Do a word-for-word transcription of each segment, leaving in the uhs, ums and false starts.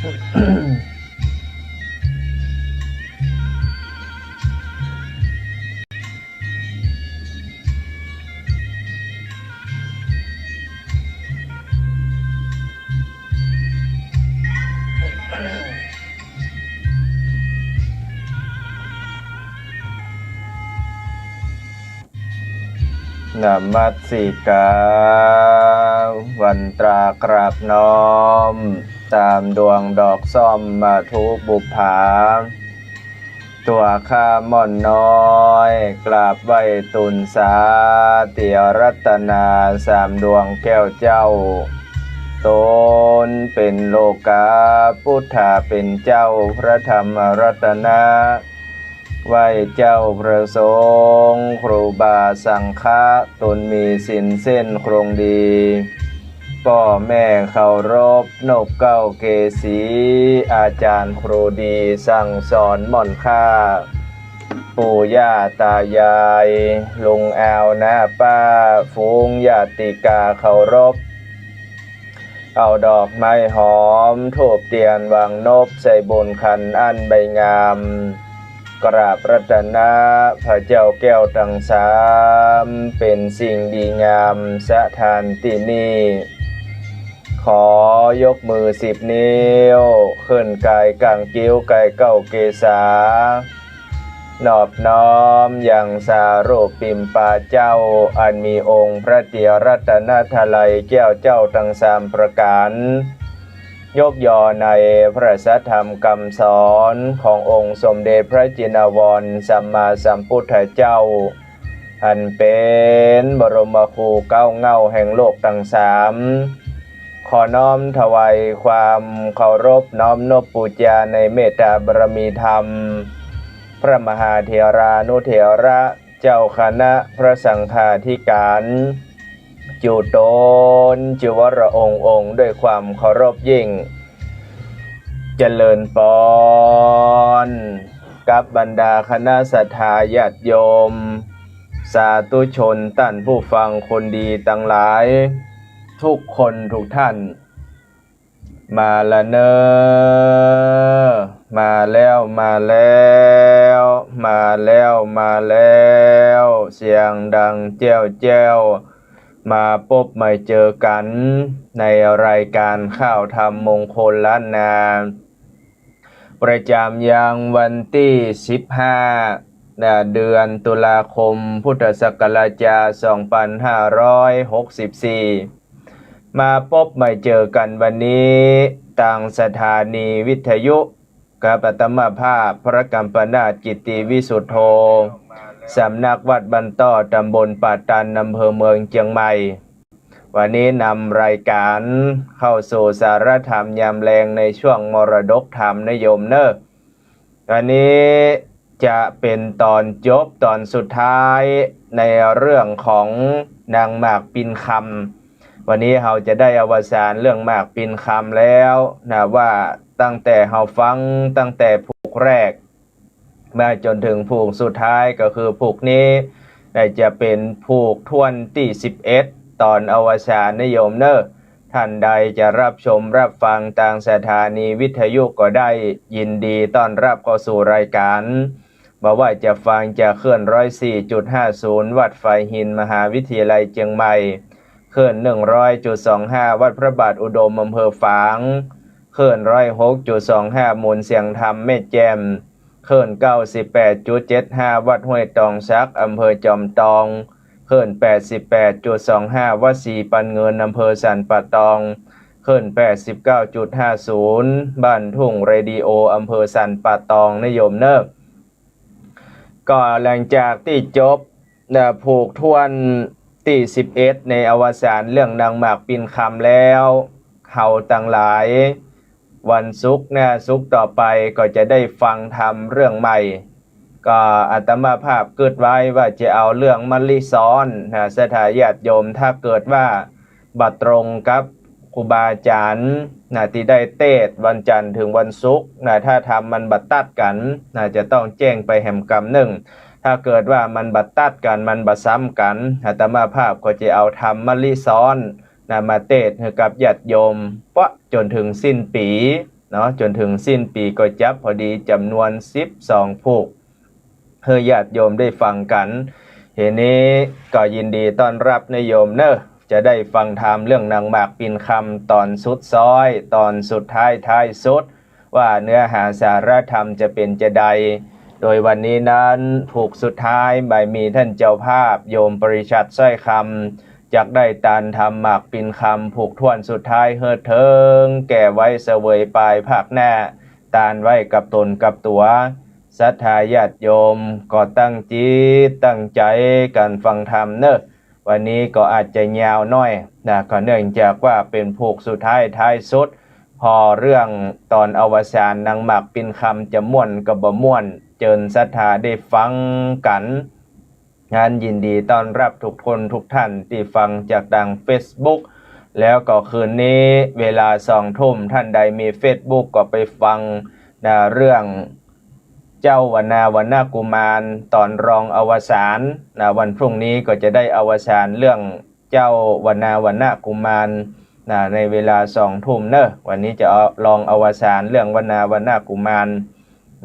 นมัสสิกา วันตรากราบน้อม ต๋ามดวงดอกส้มมาธุบุปผา ตั๋วข้าม่อนน้อย กราบไหว้ตูนสา ติรัตนาสามดวงแก้วเจ้า ต๋นเป๋นโลกา ปุทธาเป๋นเจ้า พระธรรมรัตนะ ไหว้เจ้าพระสงฆ์ ครูบาสังฆะ ต๋นมีศีลเส้นครงดี ป้อแม่เคารพ นบเกล้าเกศรี อาจ๋ารย์ครูดี สั่งสอนม่อนข้า ปู่ย่าต๋ายาย ลุงอาวน้าป้า ฝูงญาติกาเคารพ เอาดอกไม้หอม ธูปเตียนวางนบ ใส่บุญขันอั้นใบงาม กราบรัตนะพระเจ้าแก้วตังสาม เป๋นสิ่งดีงามสถานตี้นี้ ขอยกมือสิบนิ้ว ขึ้นก๋ายก๋างกิ้วก๋ายเกล้าเกศา นอบน้อมยังสารูปปิมปาเจ้า อันมีองค์พระติรัตนตรัยแก้วเจ้าตังสามประก๋าน ยกย่อในพระสัทธรรมกำสอนขององค์สมเด็จพระจินวรสัมมาสัมพุทธเจ้า อันเป๋นบรมครูเก๊าเหง้าแห่งโลกตังสาม ขอน้อมถวายความเคารพน้อมนบปู๋จาในเมตตาบารมีธรรม พระมหาเถรานุเถระ เจ้าคณะพระสังฆาธิการ จุ๊ต๋นจุ๊วรองค์องค์ ด้วยความเคารพยิ่ง เจริญปอน กับบรรดาคณะศรัทธาญาติโยม สาธุชนต้านผู้ฟังคนดีตังหลาย ทุกคนทุกท่าน มาละเน่อ มาแล้ว มาแล้ว มาแล้ว มาแล้ว เสียงดังแจ้วแจ้ว มาปบมาเจอกั๋น ในรายก๋านข่าวธรรมมงคลล้านนา ประจ๋ำยังวันตี้สิบห้า นะ เดือนตุลาคม พุทธศักราชสองปันห้าร้อยหกสิบสี่ มาปบมาเจอกั๋นวันนี้ ตางสถานีวิทยุ กับอาตมาภาพ พระกัมปนาท กิตติวิสุทโธ สำนักวัดบ้านต้อ ตำบลป่าตัน อำเภอเมืองเจียงใหม่ วันนี้นำรายก๋านเข้าสู่สาระธรรมยามแลงในช่วงมรดกธรรมนะโยมเน่อ อันนี้จะเป๋นต๋อนจบต๋อนสุดท้ายในเรื่องของนางหมากปินคำ วันนี้เฮาจะได้อวสานเรื่องหมากปินคำแล้วนะ ว่าตั้งแต่เฮาฟังตั้งแต่ผูกแรก มาจ๋นเถิงผูกสุดท้าย ก็คือผูกนี้ ได้จะเป๋นผูกถ้วนตี้สิบเอ็ด ต๋อนอวสานนะโยมเน่อ ท่านใดจะรับชมรับฟังตางสถานีวิทยุก็ได้ ยินดีต้อนรับเข้าสู่รายก๋าน บ่ว่าจะฟังจากคลื่นร้อยสี่จุดห้าศูนย์ วัดฝายหิน มหาวิทยาลัยเจียงใหม่ คลื่นหนึ่งร้อยจุดสองห้า วัดพระบาทอุดม อำเภอฝาง คลื่นร้อยหกจุดสองห้า มูลเสียงธรรมแม่แจ่ม คลื่นเก้าสิบแปดจุดเจ็ดห้า วัดห้วยตองสัก อำเภอจอมตอง คลื่นแปดสิบแปดจุดสองห้า วัดสีปันเงิน อำเภอสันป่าตอง คลื่นแปดสิบเก้าจุดห้าศูนย์ บ้านทุ่งเรดิโอ อำเภอสันป่าตองนะโยมเน่อ ก็หลังจากตี้จบนะ ผูกถ้วนตี้สิบเอ็ด ในอวสานเรื่องนางหมากปินคำแล้ว เฮาตังหลาย วันศุกร์หน้าศุกร์ต่อไปก็จะได้ฟังธรรมเรื่องใหม่ ก็อาตมาภาพกึ๊ดไว้ว่าจะเอาเรื่องมะลิซ้อนนะ ศรัทธาญาติโยม ถ้าเกิดว่าบ่ตรงกับครูบาอาจ๋ารย์นะ ตี้ได้เตสน์วันจันทร์เถิงวันศุกร์นะ ถ้าธรรมมันบ่ตัดกั๋นนะ จะต้องแจ้งไปแหมกำนึ่ง ถ้าเกิดว่ามันบ่ตัดกั๋น มันบ่ซ้ำกั๋น อาตมาภาพก็จะเอาธรรมมะลิซ้อนนะ มาเตสน์หื้อกับญาติโยม เป๋าะจ๋นเถิงสิ้นปี๋ เนาะ จ๋นเถิงสิ้นปี๋ก็จับพอดีจ๋ำนวนสิบสองผูก หื้อญาติโยมได้ฟังกั๋น ทีนี้ก็ยินดีต้อนฮับนะโยมเน่อ จะได้ฟังธรรมเรื่องนางหมากปิ่นคำต๋อนสุดซ้อย ต๋อนสุดท้ายท้ายสุด ว่าเนื้อหาสาระธรรมจะเป๋นจาใด โดยวันนี้นั้นผูกสุดท้ายบ่ายมีต้านเจ้าภาพโยมปริชาติสร้อยคำ จักได้ตานธรรมหมากปิ่นคำผูกถ้วนสุดท้ายหื้อเถิงแก่ไว้เสวยปายภาคหน้า ตานไว้กับต๋นกับตั๋ว ศรัทธาญาติโยมก็ตั้งจิตตั้งใจ๋กั๋นฟังธรรมเน่อ วันนี้ก็อาจจะยาวหน้อยนะ ก็เนื่องจากว่าเป๋นผูกสุดท้ายท้ายสุด ผ่อเรื่องต๋อนอวสานนางหมากปิ่นคำจะม่วนก็บ่ม่วน เจิญศรัทธาได้ฟังกั๋น นั้นยินดีต้อนฮับทุกคนทุกท่านตี้ฟังจากตางเฟซบุ๊ก แล้วก็คืนนี้เวลาสองทุ่ม ต้านใดมีเฟซบุ๊กก็ไปฟังนะ เรื่องเจ้าวนาวรรณกุมารต๋อนรองอวสานนะ วันพรุ่งนี้ก็จะได้อวสานเรื่องเจ้าวนาวรรณกุมารนะ ในเวลาสองทุ่มเน่อ วันนี้จะเอารองอวสานเรื่องวนาวรรณกุมาร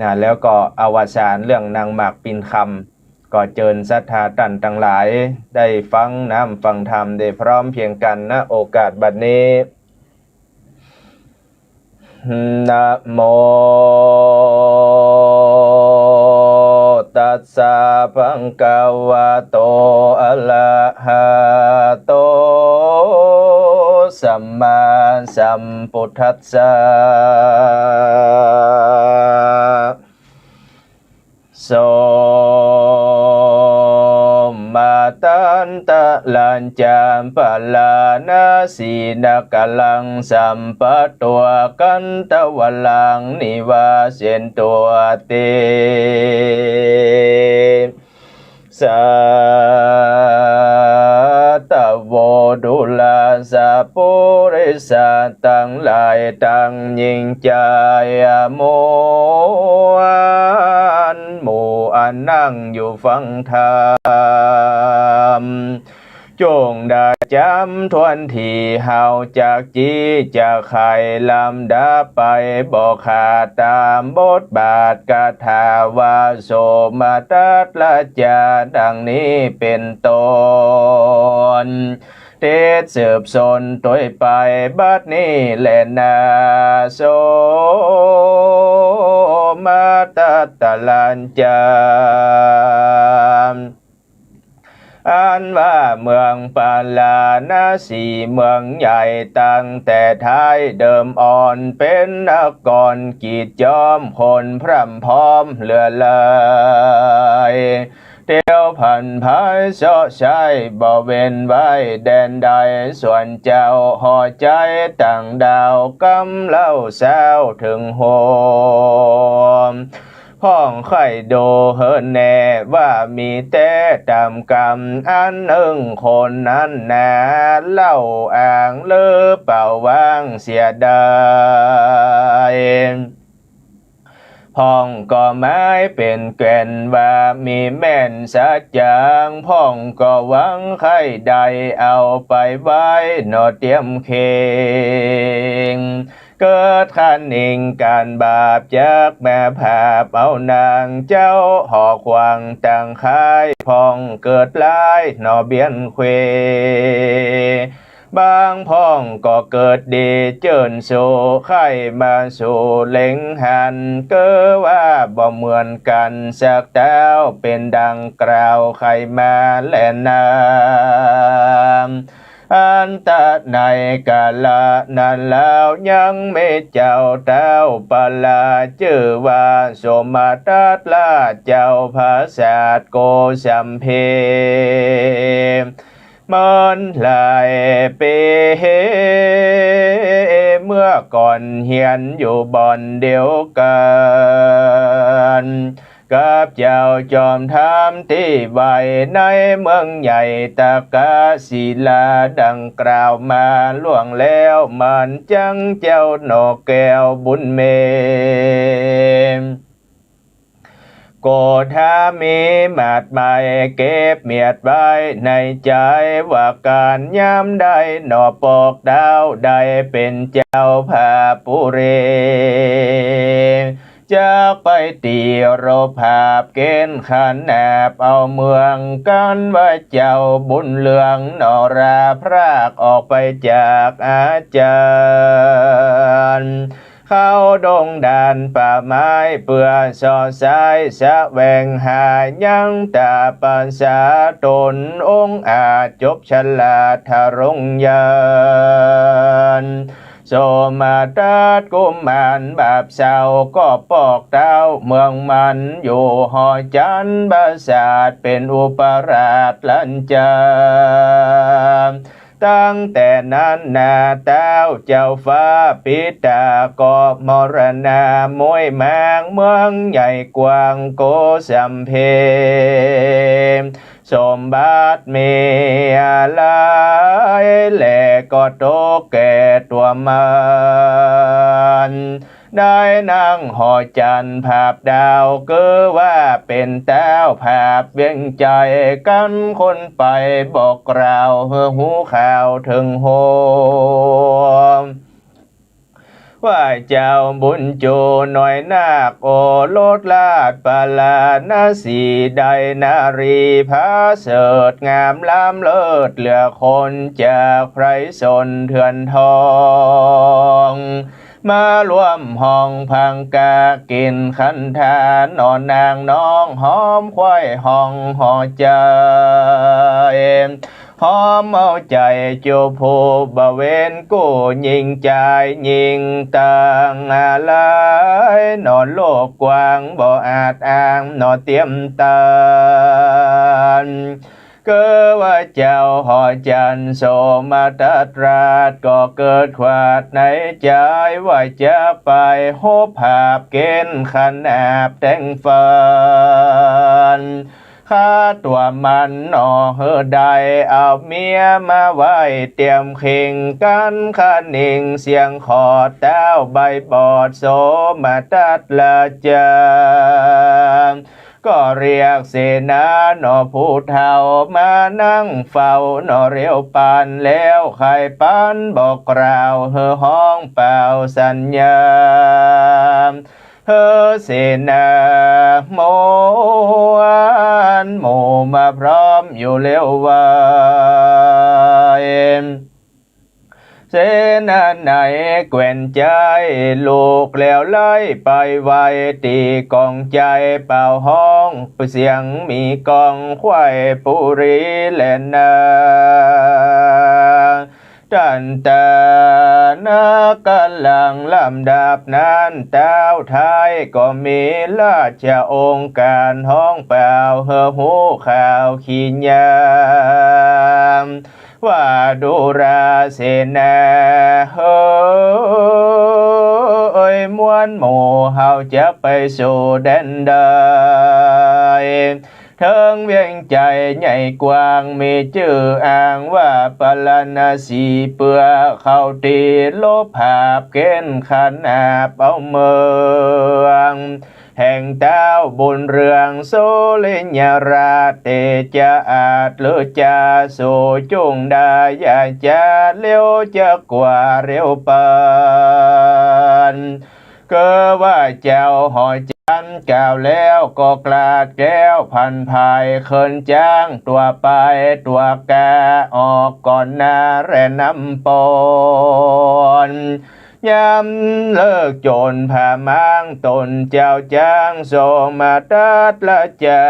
นะ แล้วก็อวสานเรื่องนางหมากปิ่นคำ ก็เจิญศรัทธาต้านตังหลายได้ฟังน้ำฟังธรรมได้พร้อมเพรียงกั๋น ณ โอกาสบัดนี้ นะโม ตัสสะ ภะคะวะโต อะระหะโต สัมมาสัมพุทธัสสะ โสมะตันตะรัญจะ ปะราณสีนะกะรัง สัมปัตตวา กันตะวะรัง นิวาเสนตุ อัตถิ สาตะโว ดูราสะปุริสะตังหลายตังญิงจาย อะหมู่อันนั่งอยู่ฟังธรรม จุ่งได้จ๋ำถ้วนตี้เฮาจักจี้จักไขลำดับไปบ่ขาด ต๋ามบทบาทคาถาว่า โสมะตัสสะจา ดังนี้เป๋นต้น เต๊ดสืบสนตวยไปบัดนี้แลนา โสมะตัสสะรัญจะ อันว่าเมืองปาราณสีเมืองใหญ่ตั้งแต่ท้ายเดิมอ่อน เป๋นนครกิจจอมคนพร่ำพร้อมเหลือหลาย เตียวผันพายเซาะใช้บ่เว้นไว้แดนใด ส่วนเจ้าห่อใจ๋ต่างดาวกำเล่าเศร้าเถิงโฮม พ่องใค่ดูหื้อแน่ว่ามีแต๊ต๋ามกำอันนึ่งคนนั้นนา เล่าอ้างหรือเปล่าว่างเสียดาย พ่องก็หมายเป๋นแก่นว่ามีแม่นสัจจ๋าง พ่องก็หวังใค่ได้เอาไปไว้หนอเตียมเข่ง เกิดคะนิงก๋านบาปจักมาผาบเอานางเจ้าหอขวางตังคาย พ่องเกิดร้ายหนอเบียนเคว บางพ่องก็เกิดดีเจิ่นสู่ ใค่มาสู่เล็งหัน เก้อว่าบ่เหมือนกั๋นสักเต้า เป๋นดังกล่าวใค่มาแลนา อันตะในกาละนั้นแล้วยังมีเจ้าเต้าปารา จื้อว่าโสมะตัสสะเจ้าผาสาทโกสัมพี เมินหลายปี๋ เมื่อก่อนเฮียนอยู่บ่อนเดียวกั๋น กับเจ้าจอมธรรมตี้ไว้ในเมืองใหญ่ตากศิลา ดังกล่าวมาล่วงแล้ว มันจั้งเจ้าหนอแก้วบุญเม โกฏฐามีหมัดไหม้เก็บเมียดไว้ในใจ๋ ว่าก๋านยามใดหนอปอกเต้าได้เป๋นเจ้าผาบปุรี จักไปตี๋รบผาบเก๋ณฑ์ขนาบเอาเมือง กั๋นว่าเจ้าบุญเรืองหนอราพรากออกไปจากอาจ๋ารย์ เข้าดงด่านป่าไม้เปื้อส่อสายแสวงหา ยังต๋าประสาต๋นองอาจจบฉลาดทะรงยาน โสมทัตกุมารบาปเศร้าก็ปอกเต้าเมืองมันอยู่หอจันทร์ปราสาทเป๋นอุปราชลัญจา ตั้งแต่นั้นนาเต้าเจ้าฟ้าปิตาก็มรณาม้วยมางเมืองใหญ่กว้างโกสัมเพ สมบัติมีหลายแลก็ตกแก่ตั๋วมัน ได้นั่งหอจันทร์ผาบดาว คือว่าเป๋นเต้าผาบเวียงใจ๋ กั๋นคนไปบอกกล่าวหื้อฮู้ข่าวเถิงโฮ ว่าเจ้าบุญจูน้อยนาคโอรสราชปราณสี ได้นารีผาเสริฐงามล้ำเลิศเหลือคน จากไพรสนเถื่อนทอง มาร่วมห้องพังกากิ๋นคันธา หนอนางน้องหอมไขว้ห้องหอใจ๋ หอมเอาใจ๋เจ้าผู้บ่เว้นกู้ ญิงจายญิงต่างหลาย หนอโลกกว้างบ่อาจอ้าง หนอเตียมตาน คือว่าเจ้าหอจันทร์โสมทัตราช ก็เกิดขวาดในใจ๋ว่าจะไปฮบผาบเก๋ณฑ์ขนาบแต่งฝัน ฆ่าตั๋วมันหนอหื้อได้เอาเมียมาไว้เตียมคิง กั๋นคะนิงเสียงขอดเต้าใบบอดโสมทัตราชา ก็เรียกเสนาหนอผู้เฒ่ามานั่งเฝ้าหนอเร็วปาน แล้วใค่ปันบอกกล่าวหื้อฮ้องเป่าสัญญา หื้อเสนาหมู่อันหมู่มาพร้อมอยู่เร็วไว เสนาไหนแควนใจ๋ลุกแล้วไล่ไปไว ตี้ก๋องใจ๋เป่าฮ้องเสียงมีก้องไขว้ปุรีแลนา ตันตานา ก๋ำลังลำดับนั้นเต้าไทยก็มีราชโองการฮ้องเป่าหื้อฮู้ข่าวขีญา ว่าดูราเสนาเฮย มวลหมู่เฮาจะไปสู่แดนใด เถิงเวียงใจ๋ใหญ่กว้างมีจื้ออ้างว่าปาราณสี เปื้อเข้าตี้ลบผาบเก๋ณฑ์ขนาบเอาเมือง แห่งเต้าบุญเรืองสุริยราช เตจะอาจหรือจะสู่จุ่งได้ อย่าจะเร็วจะกว่าเร็วปาน คือว่าเจ้าหอจันทร์กล่าวแล้วก็กลาดแก้วผันผายเคินจ๊างตั๋วไปตั๋วกาออกก่อนหน้าแลนำปอน ยามเลิกโจรผาม้างต๋นเจ้าจ๊างโสมทัตราชา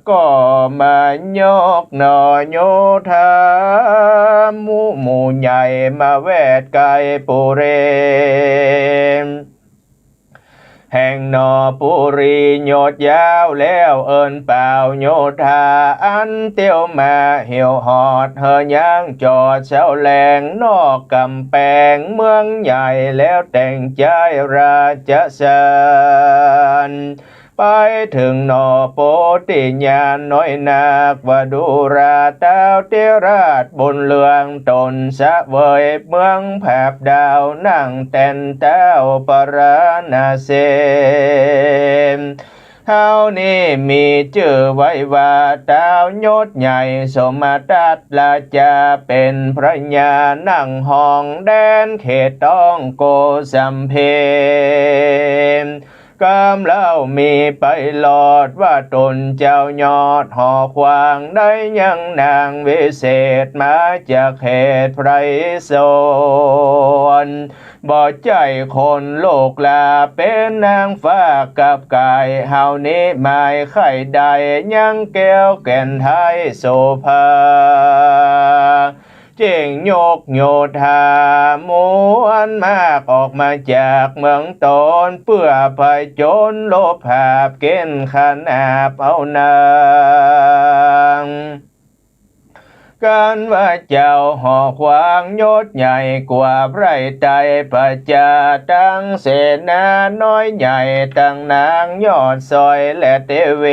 ก็มายกหน่อโยธา หมู่หมู่ใหญ่มาแวดไกปุเร แห่งหนอปุรีโยธยาวแล้วเอิ้นเป่าโยธา อันเตียวมาเหี่ยวหอดเฮอยังจอดเสาแหลงนอกก๋ำแปงเมืองใหญ่ แล้วแต่งใจ๊ราชสาร ไปเถิงหนอโปธิญาณน้อยนัก ว่าดูราเต้าเตียวราชบุญเรืองต๋นเสวยเมืองผาบดาว นั่งแตนเต้าปาราณสี เฮานี้มีจื้อไว้ว่า ต้าวยศใหญ่สมทัตราจา เป๋นพระญานั่งห้องแดนเขตต้องโกสัมพี กำเล่ามีไปลอดว่า ต๋นเจ้ายอดหอขวางได้ยังนางวิเศษมาจากเขตไพรสน บ่ใจ้คนโลกลา เป๋นนางฟ้ากับก๋าย เฮานี้หมายใค่ได้ยังแก้วแก่นไท้โสภา จึงยกโยธามวลมากออกมาจากเมืองต๋น เปื้อผจญรบหาบเก๋ณฑ์ขนาบเอานาง กันว่าเจ้าหอขวางยศใหญ่กว่าไพร่ไตร ประจาตังเสนาน้อยใหญ่ ตังนางยอดสอยและเตเว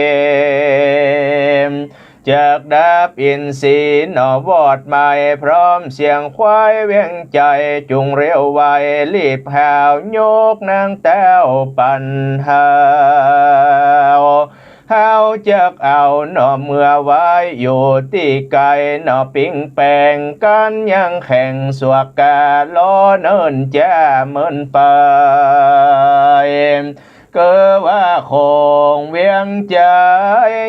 จักดาบอินทรีย์หนอวอดไหม้ พร้อมเสียงควายเวียงใจ๋ จุ่งเร็วไวรีบหาวยกนางแต้วปันหาว เฮาจักเอาหนอเมือไว้อยู่ตี้ไกลหนอ ปิ๊งแป๋งกั๋นยังแข่งสวกกา ลอเนิ่นจ้าเมินไป เกอว่าโขงเวียงใจ๋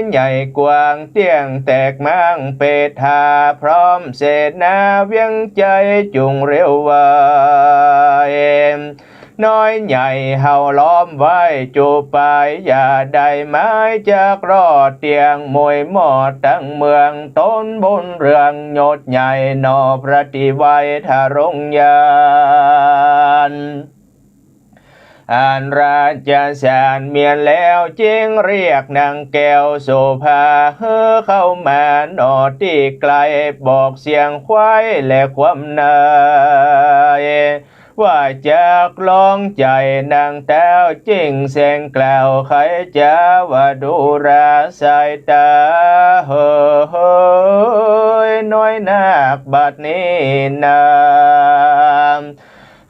ใหญ่กว้าง เตี้ยงแตกม้างเปตา พร้อมเสนาเวียงใจ๋จุ่งเร็วไว น้อยใหญ่เฮาล้อมไว้จุไป อย่าได้หมายจักรอดเตี้ยง มวยมอดตังเมือง ต๋นบุญเรืองยศใหญ่หนอ พระติไวทรงญาณ อันราชสารเมียนแล้ว จึงเรียกนางแก้วโสภา หื้อเข้ามาหนอตี้ไกล บอกเสียงควายและความนาย ว่าจักลองใจ๋นางแต้ว จึงแสงกล่าวไขจ๋าว่า ดูราสายต๋า เหยน้อยนักบัดนี้นา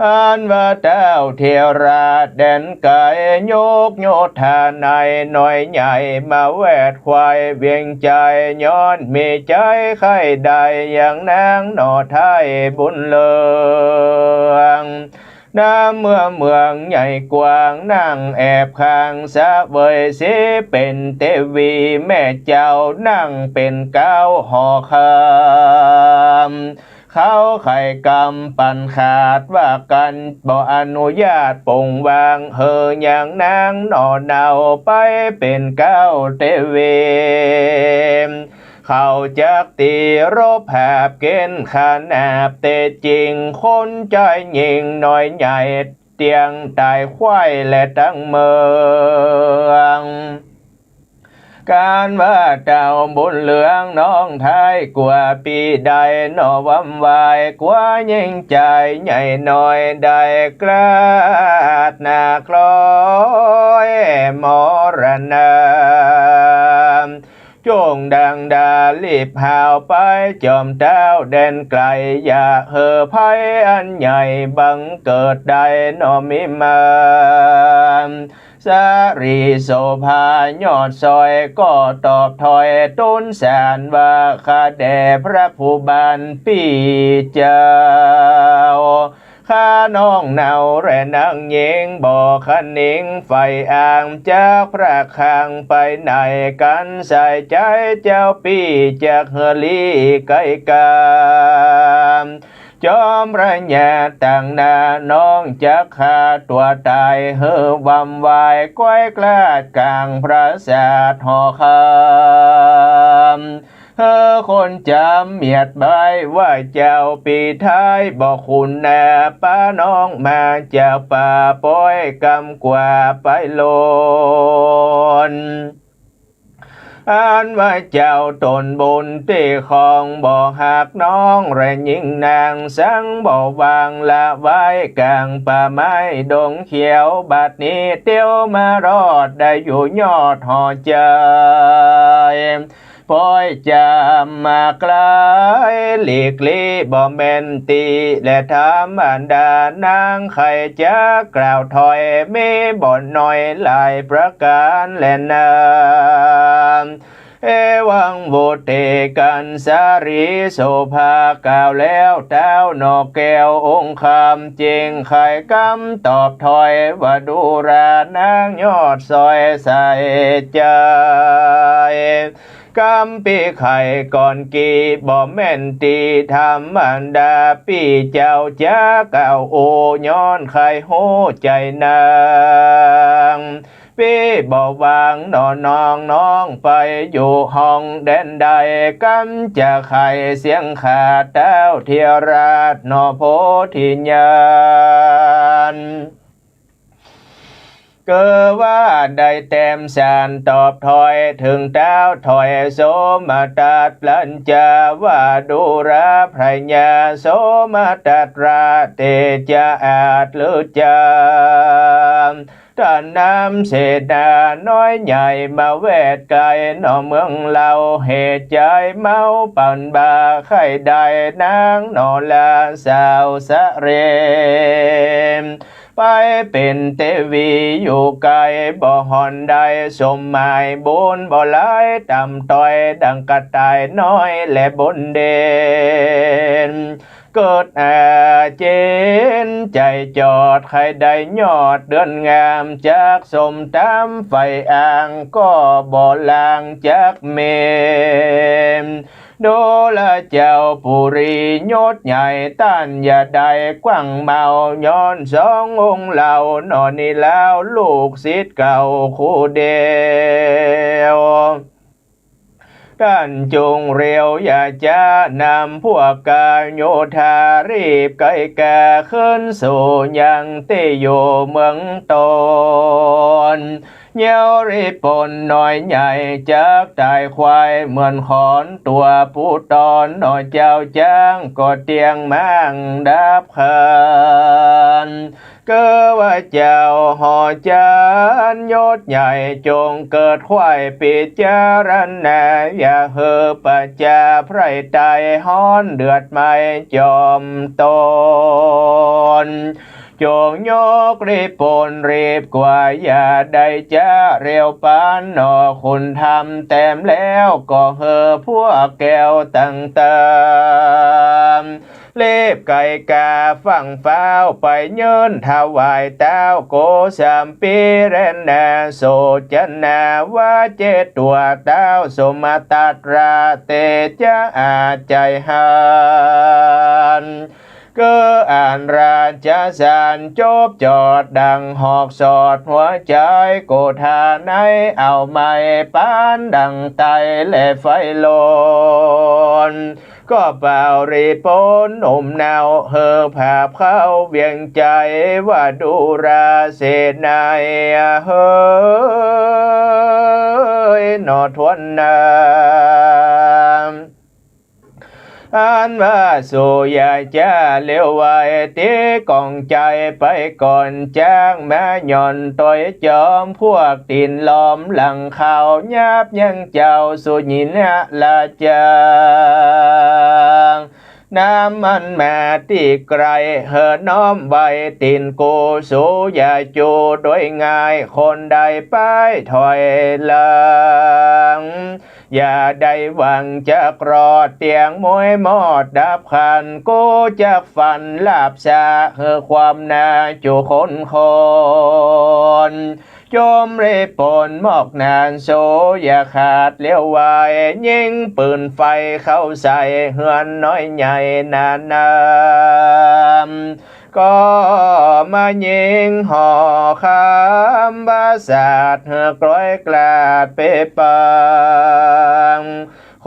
อันว่าต้าวเทวราชแดนไก๋ ยกโยธาในน้อยใหญ่มาแวดไขว่เวียงใจ๋ ย้อนมีใจ๋ใค่ได้ยังนางหนอไท้บุญเรือง น้ำเมื่อเมืองใหญ่กว้าง นั่งแอบข้างเสวยสี เป๋นเตวีแม่เจ้า นั่งเป๋นเก๊าหอคำ เขาไขกำปันขาดว่ากั๋น บ่อนุญาตปงวาง หื้อยังนางหนอเนาไปเป๋นเก๊าเตวี เขาจักตีรบหาบเก๋ณฑ์ขนาบ เตจริงคนใจ๋ยิ่งน้อยใหญ่ เตี้ยงต๋ายไขว่และตังเมือง กันว่าต้าวบุญเรืองน้องไท้ กว่าปี้ได้หนอวำวาย กว่ายิ่งใจ๋ใหญ่น้อยได้กลาดหน้าคล้อยมรณา จงดังดารีบหาวไป จอมต้าวแดนไก๋ อย่าหื้อภัยอันใหญ่บังเกิดได้หนอมีมา สารีโสภายอดสอยก็ตอบถ้อยตุ๊นสารว่า ข้าแด่พระผู้บานปี้เจ้า ข้าน้องเนาและนางญิงบ่คะนิงใฝ่อ่าง จากพระคลังไปไหน กั๋นใส่ใจ๋เจ้าปี้จักหื้อลี้ไก๋กา จอมพระญาต่างหน้าน้องจักฆ่าตั๋วต๋าย หื้อวำวายไขว่คลาดก๋างปราสาทหอคำ หื้อคนจ๋ำเมียดใบ้ว่าเจ้าปี้ไท้บ่คุณนา ปาน้องมาจากป่าป้อยกำกว่าไปโลน อันว่าเจ้าต๋นบุญตี้ของบ่ฮักน้องและญิงนาง สังบ่วางละไว้ก๋างป่าไม้ดงเขียว บัดนี้เตียวมารอดได้อยู่ยอดหอใจ๋ ปอยจ๋ำมาไกล หลีกลี้บ่แม่นตี้ และธรรมดานางใค่จะกล่าวถอย มีบ่น้อยหลายประก๋านแลนา เอวัง วุตติกัณฑ์สาลี โสภากล่าวแล้ว เต้าหน่อแก้วองค์คำ จึงใค่กำตอบถอยว่า ดูรานางยอดสอยใส่ใจ๋ กำปี้ใค่ก่อนกี้ บ่แม่นตี้ธรรมดา ปี้เจ้าจะกล่าวอู้ ย้อนใค่ฮู้ใจ๋นาง ปี้บ่วางหน่อน้อง น้องไปอยู่ห้องแดนใด กำจะใค่เสี้ยงข้าเต้าเถระหน่อโพธิญาณ เกอว่าได้แต้มสารตอบถอย เถิงเต้าถอยโสมตัสพลันจาว่า ดูราพระญาโสมตัสรา เตจะอาจหรือจา ต้านนำเสนาน้อยใหญ่ มาแวดไกลหน่อเมืองเฮา เหตุใจ๋เมาปันบา ใค่ได้นางหน่อลาสาวสะเหลม ไปเป๋นเตวีอยู่ไกล บ่ห่อนได้สมหมาย บุญบ่หลายต่ำต้อย ดังกระต่ายน้อยและบนเด่น เกิดอาเจนใจ๋จอด ใค่ได้ยอดเดือนงาม จักสมต๋ามใฝ่อ่าง ก็บ่ลางจักเมน ดูราเจ้าปุรียศใหญ่ ต้านอย่าได้กว้างเมา ย้อนสององค์เหล่าหน่อนี้แล้ว ลูกศิษย์เก่าคู่เดียว ต้านจุ่งเร็วอย่าจ๊านำพวกกโยธา รีบไก๋กาขึ้นสู่ยังตี้อยู่เมืองตน เยียวรีบปนน้อยใหญ่จักต๋ายควาย เหมือนขอนตั๋วปูตอน หน่อเจ้าจ๊างก็เตียงมั่งดับขัน เกอว่าเจ้าหอจานยศใหญ่ จงเกิดใค่พิจารณา อย่าหื้อประจาไพร่ไตฮ้อนเดือดไหม้จอมตน จงยกรีบปนรีบกว่า อย่าได้จ๊าเร็วปาน หน่อคุณธรรมแต้มแล้ว ก็หื้อพวกแก้วต่างๆ รีบไก๋กาฟั่งฟ้าว ไปยื่นถวายเต้าโกสัมพีแลนา โสจนาว่าเจตัวเต้าสมตัสรา เตจะอาจใจ๋หัน เกออันราชสารจบจอดดังหอกสอดหัวใจ๋ โกธาไหนเอาไหม้ปานดังไตและไฟลน ก็เป่ารีบปนหนุ่มเนา หื้อผาบเข้าเวียงใจ๋ ว่าดูราเสนา เฮ้ยหน่อทวนนา อันว่าสูอย่าจ๊าเร็วไว ตี๋ก๋องใจ๋ไปก่อน จ๊างมาหย่อนตวยจอม พวกตี๋นล้อมหลังเขา หยาบยังเจ้าสุญินทราชา นำมันมาตี้ใก้ หื้อน้อมไว้ตี๋นกู สูอย่าจูด้วยง่าย คนใดไปถอยหลัง อย่าได้หวังจักรอด เตียงมวยมอดดับขัน กูจักฟันลาบสา หื้อความหน้าจุคนคน จมรีบปนมอกนาน สูอย่าขาดเลี้ยวไว ยิงปืนไฟเข้าใส่ เฮือนน้อยใหญ่นานา ก็มายิงห่อคำว่าสาด หื้อกลอยกลาดเปปัง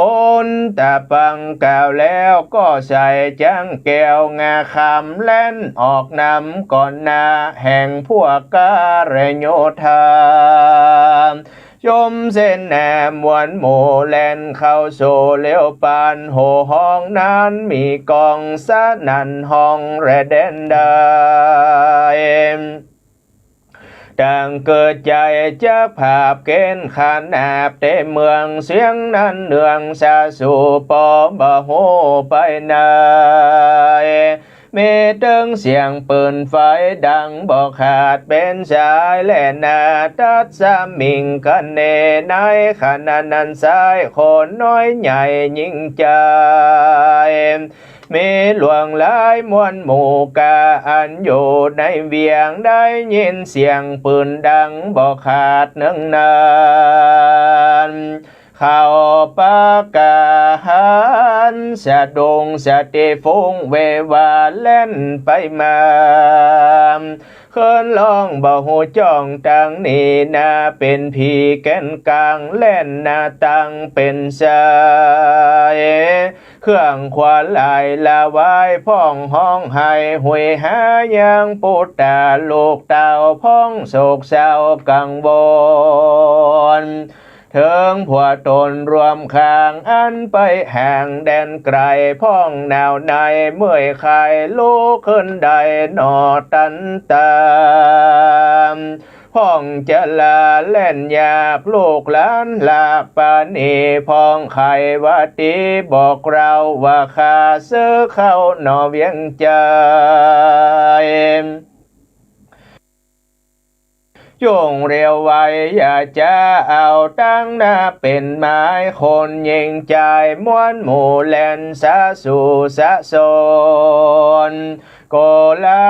คนตะปังกล่าวแล้ว ก็ใส่จ๊างแก้วงาคำ แล่นออกนำก่อนหน้า แห่งพวกกาลโยธา จมเสนามวลหมู่แล่นเข้าสู่เลี้ยวปาน โห่ฮ้องนั้นมีกองสนั่นฮ้องแลแดนใด ตั้งเกิดใจ๋จักผาบเก๋ณฑ์ขนาบเต๋เมือง เสี้ยงนั้นเนืองสาสู่ปอบ่ฮู้ไปไหน มีเติงเสียงปืนไฟดังบ่ขาดเป๋นสายแลนา ตัดสมิงคะเนในขณะนั้นสายคนน้อยใหญ่ยิ่งใจ๋ มีหลวงหลายมวลหมู่กาอันอยู่ในเวียง ได้ยินเสียงปืนดังบ่ขาดเนืองนาน เขาปะกาหันสะดุ้งสะเตะฟุ้งเววาแล่นไปมา เคิ้นฮ้องบ่ฮู้จ้องตังหนีนา เป๋นผีแก่นกลางแล่นนาตังเป๋นสาย เครื่องขวัญหลายละวายพ่องฮ้องไห้ หุยหายังปุตตาลูกเต้าพ่องโศกเศร้ากังวล เถิงผัวต๋นรวมข้างอันไปห่างแดนไก๋ พ่องหนาวในเมื่อยคายลุกขึ้นได้หนอตันตา พ่องจะลาแล่นยากลูกหลานละปานี พ่องไขว่าตี๋บอกเล่าว่าข้าซื้อเข้าหนอเวียงใจ๋ จุ่งเร็วไวอย่าจ๊าเอาตังนา เป๋นหมายคนยิ่งใจ๋ มวลหมู่แล่นสาสู่สะสน โกลา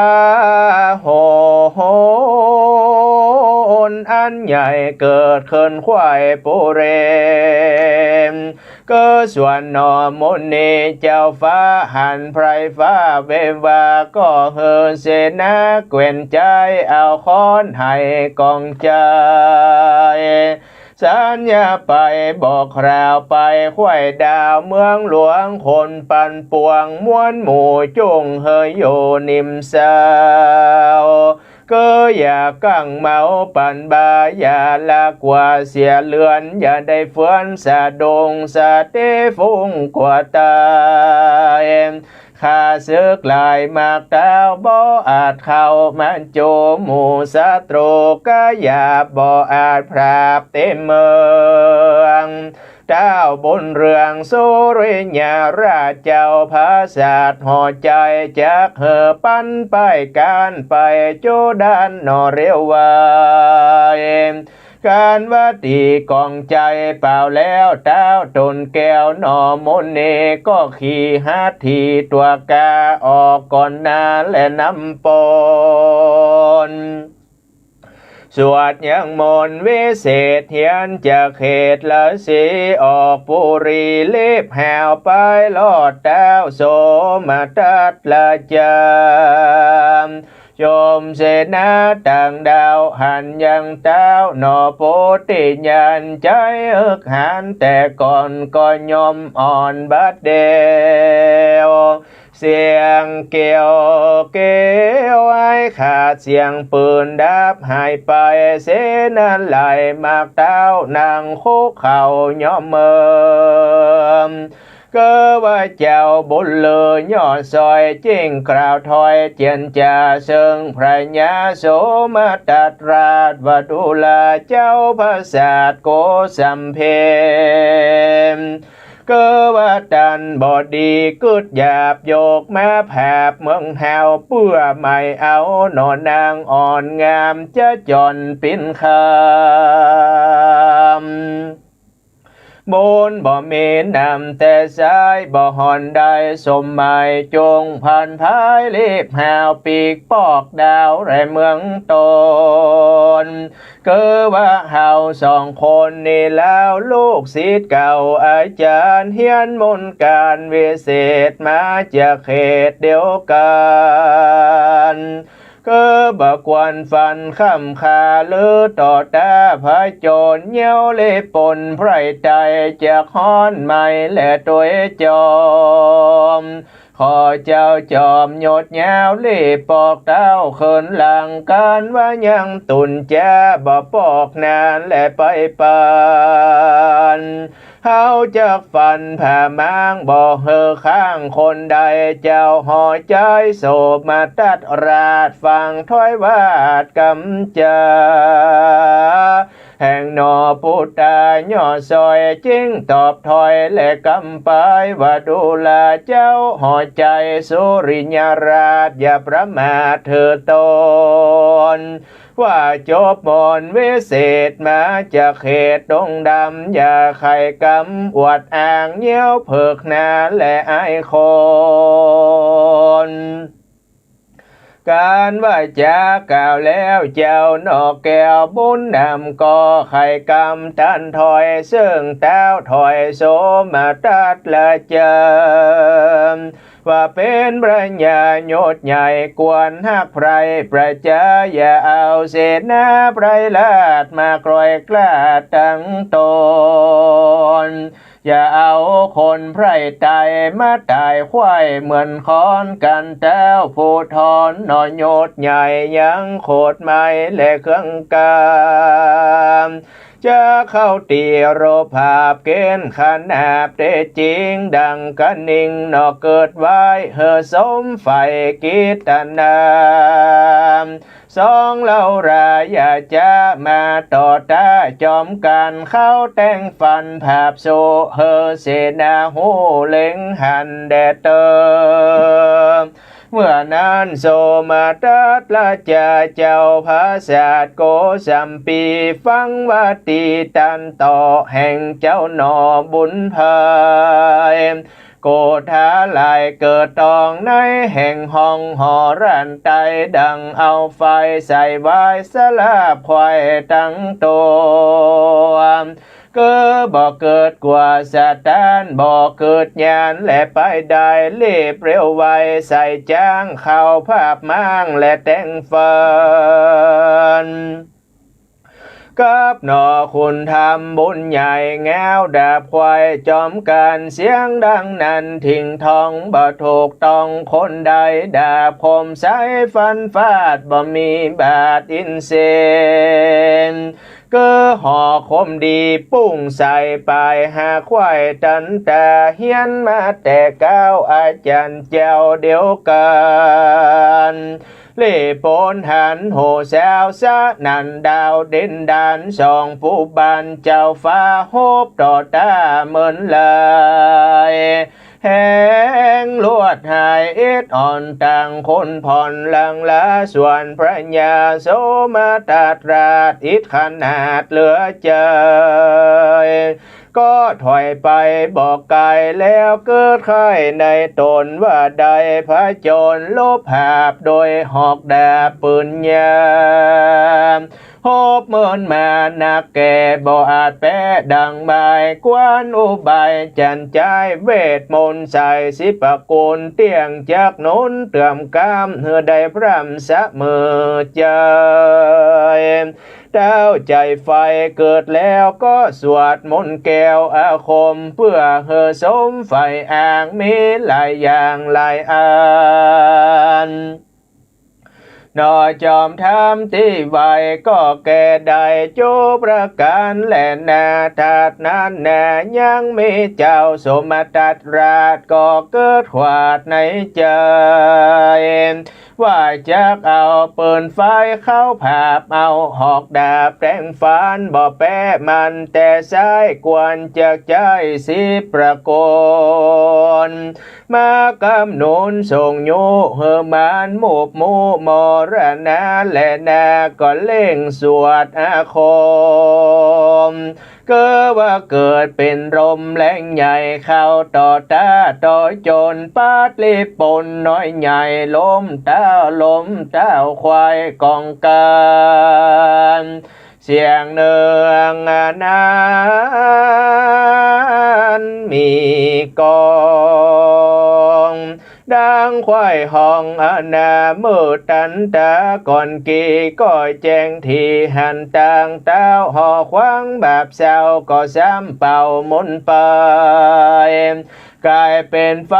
หลอันใหญ่เกิดขึ้นไขว้ปุเร เกอส่วนหนอมุนีเจ้าฟ้าหันไพร่ฟ้าเววา ก็หื้อเสนาแคว่นใจ๋เอาค้อนไห้ก๋องใจ๋ สัญญาไปบอกคราวไปไขว้ดาวเมืองหลวงคนปั่นป่วง มวลหมู่จุ่งหื้ออยู่นิ่มเศร้า เกออย่ากั้งเมาปั่นบา อย่าละกว่าเสียเลือน อย่าได้เฟือนสะดุ้งสะเตะฟุ้งกลัวต๋าย ข้าศึกหลายมากเต้าบ่อาจเข้ามาโจมหมู่ศัตรู กาหยาบบ่อาจผลาบเต๋เมือง เต้าบุญเรืองสุริยาราชเจ้าผาสาทย์ ห่อใจ๋จักหื้อปันไปก๋านไปจุด้านหนอเร็วไว ก๋านว่าตี๋ก๋องใจ๋เปล่าแล้ว เต้าต๋นแก้วหนอมุนี ก็ขี่หัตถีตั๋วก๋าออกก่อนหน้าและนำป๋น สวดยังมนต์วิเศษเฮียนจากเขตฤๅษีออกปุรี รีบแห่วไปลอดเต้าโสมทัตราชา โจมเสนาต่างด้าวหันยังเต้าหนอโปธิญาณ ใจ๋เอิกหาญแต่ก่อนก็ย่อมอ่อนบัดเดี่ยว เสียงเกวียวเกวียวไอ้ขาด เสียงปืนดับหายไป เสนาหลายมากเต้านั่งคุกเข่าย่อมเมิน เกอว่าเจ้าบุญเลิศยอดซอย เจ้งกล่าวถ้อยเจียรจาเซิงพระญาโสมทัตราชว่า ดูราเจ้าผาสาทย์โกสัมเพน เกอว่าต้านบ่ดีกึ๊ดหยาบ ยกมาผาบเมืองเฮา เปื้อหมายเอาหนอนางอ่อนงาม จะจ่อนปิ้นคำ บุญบ่มีนำแต่สาย บ่ห่อนได้สมหมาย จงผันพายรีบแห่วปีกปอกดาวแลเมืองตน เกอว่าเฮาสองคนนี้แล้ว ลูกศิษย์เก่าอาจารย์ เฮียนมนต์ก๋านวิเศษมาจากเขตเดียวกั๋น เกอบ่ควรฝันค่ำคาลือต่อต๋าผจญ เยียวเล่ปนไพร่ไต๋จากฮ้อนไหม้และตวยจอม ขอเจ้าจอมยศยาวเล่ปอกเต้าเคินหลัง ก๋านว่ายังตุ่นจ๊าบ่ปอกนานและไปปาน เขาจักฟันผ้าม้างบ่หื้อข้างคนใด เจ้าหอใจ๋โสมทัตราชฟังถ้อยวาดกำจา แห่งหนอปุตตาย่อส่อย จึงตอบถ้อยและกำปายว่า ดูราเจ้าหอใจ๋สุริยราช อย่าประมาทเถิดตน ว่าจบมนต์วิเศษมาจากเขตดงดำ อย่าใค่กำอวดอ้างเยียวเผิกหน้าและอายคน ก๋านว่าจากล่าวแล้วเจ้าหนอแก้วบุญนำ ก็ใค่กำตันถ้อย เซิ่งต้าวถ้อยโสมทัตราชเจ้า ว่าเป๋นพระญายศใหญ่ควรฮักใผร่ประจา อย่าเอาเสนาไพร่ราชมาคอยคลาดตังตน อย่าเอาคนไพร่ไตมาต๋ายไขว้เหมือนคอน ก๋านต้าวผู้ทอนหนอยศใหญ่ยังโขดไม้และเครื่องกำ จะเข้าตี๋รบหาบเก๋ณฑ์ขนาบ เต๊จริงดังกะนิงหนอเกิดไว้ หื้อสมใฝ่กิตนา สองเฮาราอย่าจะมาต่อต้าจอมกั๋น เขาแต่งฝันผาบสู้ หื้อเสนาฮู้เล็งหันแด่เต๊อะ เมื่อนั้นโสมทัตราชเจ้าผาสาทโกสัมพี ฟังวาตีตันต่อแห่งเจ้าหนอบุญไพร่ โกธาหลายเกิดตองในแห่งห้องหอร้านไต้ ดังเอาไฟใส่ไว้สลาบไขว้ตังตั๋ว เก้อบ่เกิดกั๋วสะต้าน บ่เกิดญาณและไปได้ รีบเร็วไวใส่จ๊าง เข้าผาบม้างและแต่งฝัน กับหนอคุณธรรมบุญใหญ่ ง้าวดาบไขว้จอมกั๋น เสียงดังนั้นถิงทอง บ่ถูกต้องคนใด ดาบคมใสฟันฟาด บ่มีบาดอินทรีย์ เก้อหอกคมดีปุ้งใส่ป๋ายหาไขว้ตันต๋า เฮียนมาแต่เก๊าอาจ๋ารย์เจ้าเดียวกั๋น เล่ห์ปนหันโหสาวสนั่นดาวเด่นดาน สองผู้บานเจ้าฟ้าฮบต่อต้าเมินลาย แหงลวดหายอิดอ่อนต่างคนผ่อนหลั่งลา ส่วนพระญาโสมทัตราชอิดขนาดเหลือใจ๋ ก็ถอยไปบ่ไกลแล้วเกิดใค่ในต๋นว่าได้ผจญลบหาบโดยหอกดาบปืนยาม ฮบเมินมานักแก่บ่อาจแป๊ดังบ่าย กวนอุบายจันจายเวทมนต์ใส่สิบประกูล เตี้ยงจักหนุนเตื้อมก้ำหื้อได้พร่ำเสมอใจ๋ เต้าใจ๋ไฟเกิดแล้วก็สวดมนต์แก้วอาคม เปื้อหื้อสมใฝ่อ้างมีหลายอย่างหลายอัน หนอจอมธรรมตี้ไหว้ก็แก้ได้จุประก๋านแลนา ถัดนั้นนายังมีเจ้าโสมทัตราชก็เกิดขวาดในใจ๋ ว่าจักเอาปืนไฟเข้าผาบ เอาหอกดาบแต่งฝัน บ่แป๊มันแต่ใส้ ควรจักใจ๊สิบประกูล มากำหนุนส่งยุหื้อมานมุบมูมรณาแลนา ก็เร่งสวดอาคม เก้อว่าเกิดเป๋นลมแรงใหญ่ เข้าต่อต้าต่อจน ปาดลิปนน้อยใหญ่ ล้มเต้าล้มเต้าไขว้กองกั๋น เสียงเนืองอันนั้นมีกอง ดังไขว้ฮ้องอันนา เมื่อตันต๋าก่อนกี้ ก็แจ้งถี่หันตาง เต้าหอขวางบาปเศร้า ก็ซ้ำเป่ามนต์ไป ก๋ายเป๋นไฟ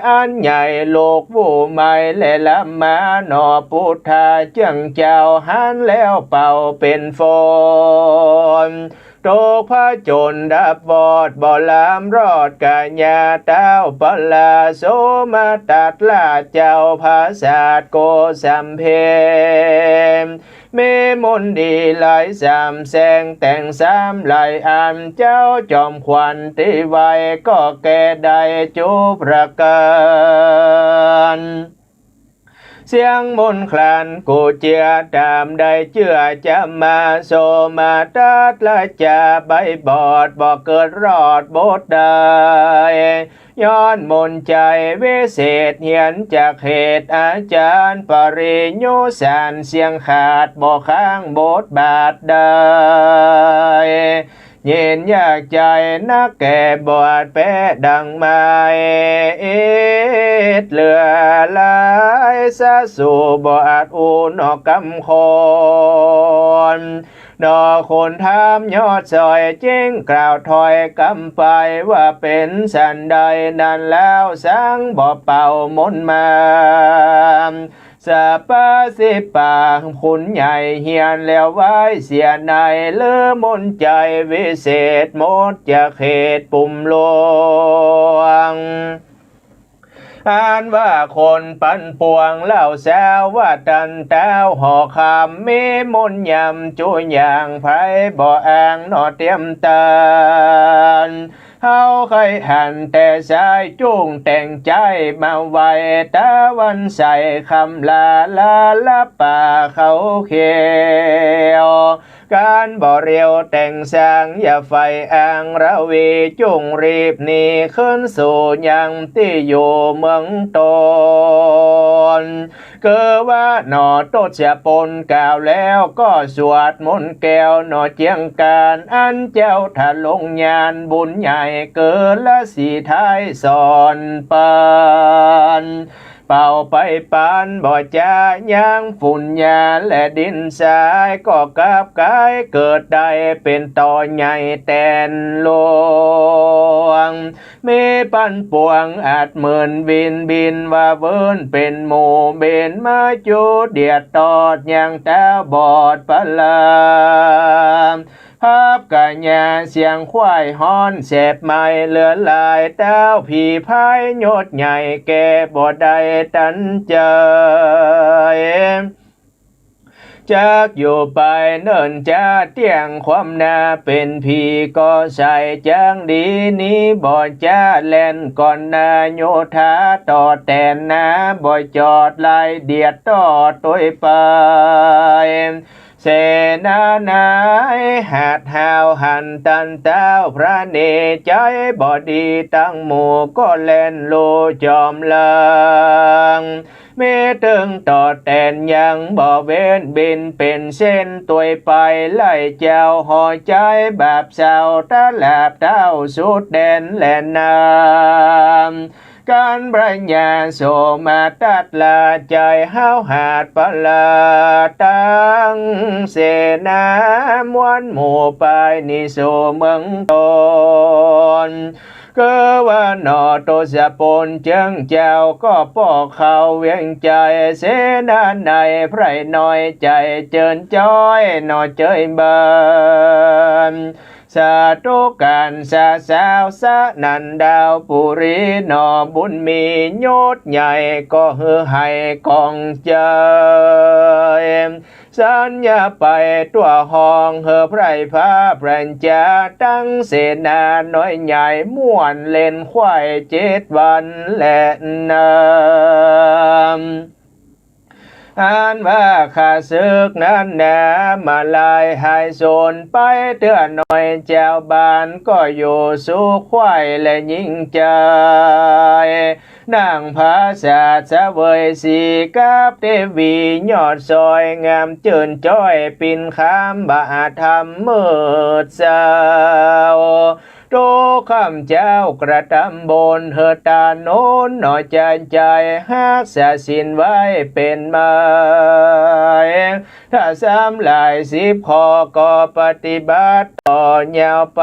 อันใหญ่ลุกฟู่ไหม้แลล้ำมา หนอปุทธาเจื้องเจ้าหันแล้วเป่าเป๋นฝน ตกผจญดับวอดบ่ลามรอดก๋ายา ต้าวพระราชโสมทัตราชเจ้าผาสาทโกสัมเพน มีมนต์ดีหลายสามแสง แต่งสามหลายอัน เจ้าจอมขวัญตี้ไหวก็แก้ได้จุประก๋าน เสียงมนต์คลานกูเจื้อต๋ามได้เจื้อจะมา โสมทัตราชาใบบอดบ่เกิดรอดบทใด ย้อนมนต์ใจ๋วิเศษเหียนจากเหตุ อาจ๋ารย์ปริญญูสารเสียงขาดบ่ค้างบทบาทใด เย็นยากใจ๋นักแก่บอดแป๊ดังไม้ อิดเหลือหลายสะสู่บ่อาจอู้นอกกำคน หนอคนถามยอดซอยจึงกล่าวถ้อยกำไป ว่าเป๋นสันใดนั้นแล้วสังบ่เป่ามนต์มา สะปะสิปะขุนใหญ่เฮียนแล้วไหว้เสียใน ลือมนต์ใจ๋วิเศษหมดจากเหตุปุมลวง อันว่าคนปันปวงเล่าสาวว่าตันต้าวหอคำ มีมนต์ยำจุอย่าง ใผบ่อ้างหนอเตียมตัน เฮาใค่หันแต่สายจุ่งแต่งใจ๋มาไหว้ ตะวันใสคำลาลาละป่าเขาเขียว ก๋านบ่เรียวแต่งสร้างอย่าใฝ่อ้างระวี จุ่งรีบหนีขึ้นสู่ยังตี้อยู่เมืองตน คือว่าหนอทศพลกล่าวแล้วก็สวดมนต์แก้วหนอเจียงก๋าน อันเจ้าทะลงญาณบุญใหญ่เกิดละสีท้ายสอนปัน เป่าไปปานบ่จะยังฝุ่นหญ้าและดินทราย ก็กลับก๋ายเกิดได้เป๋นต่อใหญ่แตนหลวง มีปันปวงอาจเหมือนวินบินว่าเวิ้นเป๋นหมู่ เบนมาจูเดียดตอดอย่างต๋าบอดพระราม ฮับก๋ายาเสียงควายฮ้อนแสบไหม้เหลือหลาย ต้าวผีพายยศใหญ่แก้บ่ได้ตันใจ๋ จักอยู่ไปเนิ่นจ๊าเตี้ยงความหน้าเป๋นผีก็ใส่จังดีนี้บ่จ๊าแล่นก่อนหน้าโยธาต่อแตนหน้าบ่จอดไล่เดียดต่อตวยไป เสนาหนายหาดหาวหันตันต้าวพระเนใจ๋บ่ดีตั้งหมู่ก็แล่นลู่จอมหลัง มีตึงต่อแตนยังบ่เว้นบินเป๋นเส้นตวยไป ไล่เจ้าหอใจ๋บาปเศร้าตะหลาบเต้าสุดแดนแลนน้ำ ก๋านพระญาโสมทัตราชใจ๋ห้าวหาดพระราชตั้งเสนามวลหมู่ไปหนีสู่เมืองตน คือว่าหนอทศพลเจิงเจ้าก็ป้อเข้าเวียงใจ๋ เสนาในใพร่น้อยใจ๋เจิญจ้อยหนอเจยบาน สาธุก๋านสาสาวสะนันดาวปุรีหนอบุญมียศใหญ่ก็หื้อให้กองใจ๋ สัญญาไปตั๋วห้องหื้อไพร่พระพระญาตั้งเสนาน้อยใหญ่ม่วนเล่นควายเจ็ดวันและนำ อันว่าข้าศึกนั้นนามาลายหายสูญไปเตื้อน้อย จาวบ้านก็อยู่สุขใค่และยิ่งใจ๋ นางผาสาทเสวยสีกับเตวียอดสวยงามเจิญจ้อยปิ่นคำบาธรรมมืดเศร้า ทุกค่ำเจ๊ากระตำบุญหื้อตานนหนอจานใจ๋ฮักษาศีลไว้เป๋นไม้ เ ถ้าสามหลายสิบข้อก็ปฏิบัติต่อยาวไป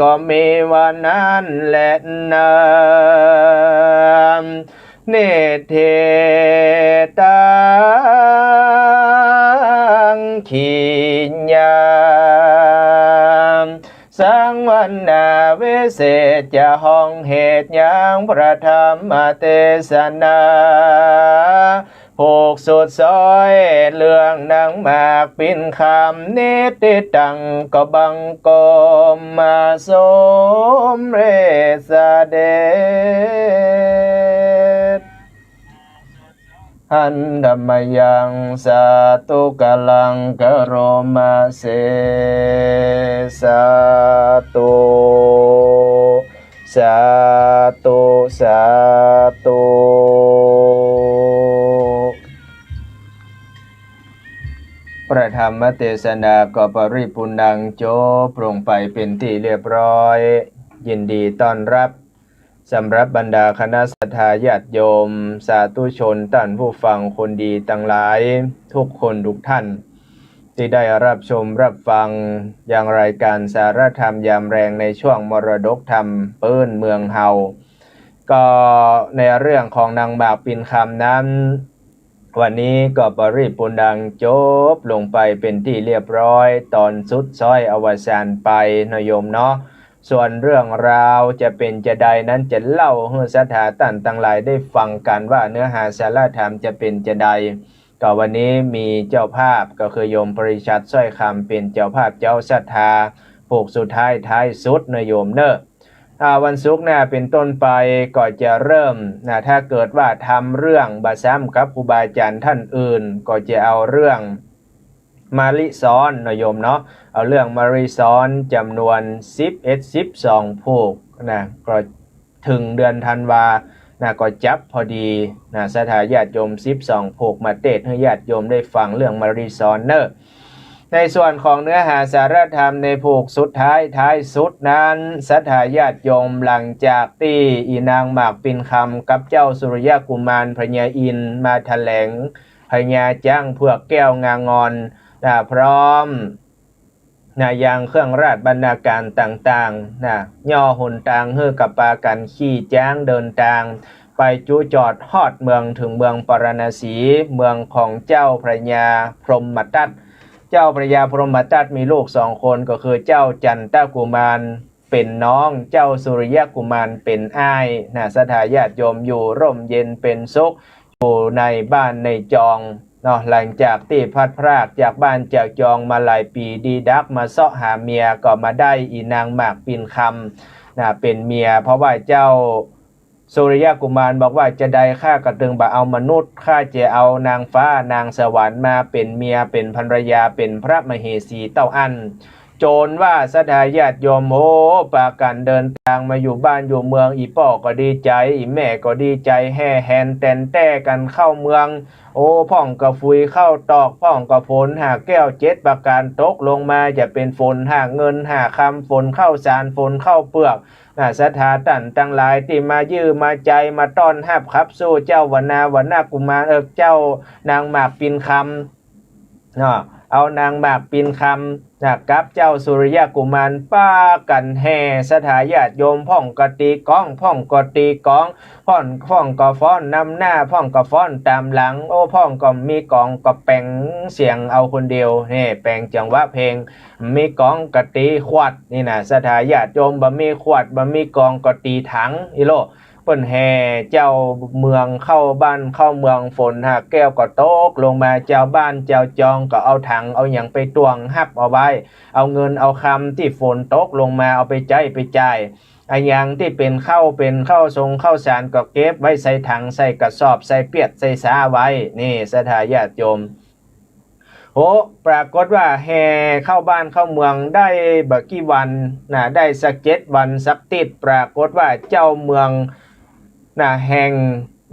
ก็มีว่านั้นแลนา นิฏฐิตัง ขีญญา สังวรรณา วิเศษจะห้องเหตุยังพระธรรมเตสนา ผูกสุดซ้อยเรื่องนางหมากปิ่นคำ นิฏฐิตัง ก็บังคมมาสมเร็จเสด็จ หันธมยัง สาธุ กรัง กโรมาเส สาธุ สาธุ สาธุ พระธรรมเตสนาก็ปริตรปุณณังจบลงไปเป็นที่เรียบร้อย ยินดีต้อนรับ สำหรับบรรดาคณะศรัทธาญาติโยม สาธุชน ต้านผู้ฟังคนดีตังหลาย ทุกคนทุกท่าน ตี้ได้ฮับชมฮับฟังยังรายก๋านสารธรรมยามแลงในช่วงมรดกธรรมปื้นเมืองเฮา ก็ในเรื่องของนางหมากปิ่นคำนั้น วันนี้ก็ปริตรปุณณังจบลงไปเป็นตี้เรียบร้อย ต๋อนสุดซ้อยอวสานไปเนาะโยมเนาะ ส่วนเรื่องราวจะเป๋นจาใดนั้น จะเล่าหื้อศรัทธาต้านตังหลายได้ฟังกั๋นว่าเนื้อหาสารธรรมจะเป๋นจาใด ก็วันนี้มีเจ้าภาพก็คือโยมปริชัดสร้อยคำเป๋นเจ้าภาพเจ้าศรัทธา ผูกสุดท้ายท้ายสุดเนาะโยมเนาะ อ่า วันศุกร์หน้าเป๋นต้นไปก็จะเริ่มนะ ถ้าเกิดว่าทำเรื่องบ่ซ้ำกับครูบาอาจ๋ารย์ต้านอื่น ก็จะเอาเรื่องมะลิซ้อนเนาะโยมเนาะ เอาเรื่องมะลิซ้อนจ๋ำนวนสิบเอ็ด สิบสองผูกนะ ก็เถิงเดือนธันวานะ ก็จับพอดีนะ ศรัทธาญาติโยมสิบสองผูกมาเตสน์หื้อญาติโยมได้ฟังเรื่องมะลิซ้อนเนาะ ในส่วนของเนื้อหาสารธรรมในผูกสุดท้ายท้ายสุดนั้น ศรัทธาญาติโยม หลังจากตี้อีนางหมากปิ่นคำกับเจ้าสุริยกุมารพญาอินทร์มาแถลงพญาจ๊างเผือกแก้วงางอนนะ พร้อมนะ ยางเครื่องราชบรรณาการต่างๆ นะ ย่อหนตางหื้อกับปากั๋นขี่จ๊างเดินตาง ไปจุจอดฮอดเมือง เถิงเมืองปาราณสี เมืองของเจ้าพญาพรหมทัต เจ้าพญาพรหมทัตมีลูกสองคน ก็คือเจ้าจันตกุมารเป๋นน้อง เจ้าสุริยกุมารเป๋นอ้ายนะ ศรัทธาญาติโยม อยู่ร่มเย็นเป๋นสุข อยู่ในบ้านในจองเนาะ หลังจากตี้พลัดพรากจากบ้านจากจองมาหลายปี๋ ดีดักมาเซาะหาเมีย ก็มาได้อีนางหมากปิ่นคำนะ เป๋นเมีย เพราะว่าเจ้า สุริยกุมารบอกว่า จาใดข้าก็ตึงบ่เอามนุษย์ ข้าจะเอานางฟ้านางสวรรค์มาเป๋นเมีย เป๋นภรรยา เป๋นพระมเหสีเต้าอั้น จ๋นว่าศรัทธาญาติโยม โอ้ ปากั๋นเดินตางมาอยู่บ้านอยู่เมือง อี่ป้อก็ดีใจ๋ อี่แม่ก็ดีใจ๋ แห่แหนแต๋นแต้กั๋นเข้าเมือง โอ้ พ่องก็ฝุยเข้าตอก พ่องก็ฝนหาแก้วเจ็ดประก๋านตกลงมา จะเป๋นฝนหาเงินหาคำ ฝนข้าวสาร ฝนข้าวเปือก นะ ศรัทธาต้านตังหลายตี้มาเยื่อมาใจ๋ มาต้อนฮับขับสู้เจ้าวันนาวรรณกุมาร เอ่อ เจ้านางหมากปิ่นคำเนาะ เอานางหมากปิ่นคำนะ กับเจ้าสุริยกุมารปากั๋นแห่ ศรัทธาญาติโยม พ่องก็ตี๋กอง พ่องก็ตี๋กอง พ่อง พ่องก็ฟ้อนนำหน้า พ่องก็ฟ้อนต๋ามหลัง โอ้ พ่องก็มีก๋องก็แป๋งเสียงเอาคนเดียว นี่ แป๋งจังหวะเพลง มีก๋องก็ตี๋ขวด นี่นะ ศรัทธาญาติโยม บ่มีขวด บ่มีก๋องก็ตี๋ถัง อี้โล เปิ้นแห่เจ้าเมืองเข้าบ้านเข้าเมือง ฝนหาแก้วก็ตกลงมา จาวบ้านจาวจองก็เอาถังเอาหยังไปตวงฮับเอาไว้ เอาเงินเอาคำตี้ฝนตกลงมา เอาไปใจ๊ไปจ่าย อะหยังตี้เป๋นข้าว เป๋นข้าวสงข้าวสารก็เก็บไว้ใส่ถัง ใส่กระสอบ ใส่เปียด ใส่สาไว้ นี่ ศรัทธาญาติโยม โห ปรากฏว่าแห่เข้าบ้านเข้าเมืองได้บ่กี่วันนะ ได้สักเจ็ดวันสักติ๊ด ปรากฏว่าเจ้าเมืองนะ แห่ง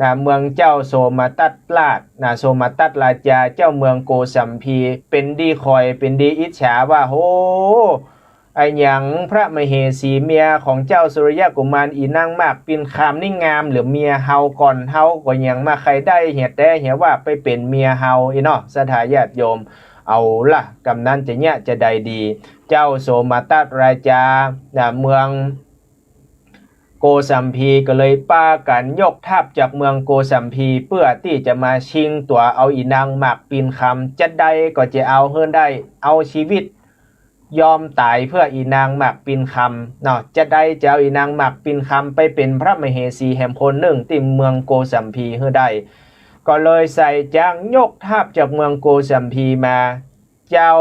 นะ เมืองเจ้าโสมทัตราชนะ โสมทัตราชา เจ้าเมืองโกสัมพี เป๋นดีคอย เป๋นดีอิจฉาว่า โห อะหยังพระมเหสีเมียของเจ้าสุริยกุมาร อี่นางหมากปินคำนี่งามเหลือเมียเฮา ก่อนเฮาก็ยังบ่ใค่ได้เหียแต๊เหียว่าไปเป๋นเมียเฮา อี้เนาะ ศรัทธาญาติโยม เอาละ กำนั้นจะเยียะจาใดดี เจ้าโสมทัตราชา น่ะ เมืองโกสัมพีก็เลยปากั๋นยกทัพจากเมืองโกสัมพี เปื้อตี้จะมาชิงตั๋วเอาอี่นางหมากปินคำ จาใดก็จะเอาหื้อได้ เอาจีวิต ยอมต๋ายเปื้ออี่นางหมากปินคำเนาะ จาใดจะเอาอี่นางหมากปินคำไปเป๋นพระมเหสีแหมคนนึ่งตี้เมืองโกสัมพีหื้อได้ ก็เลยใส่จางยกทัพจากเมืองโกสัมพีมา เจ้า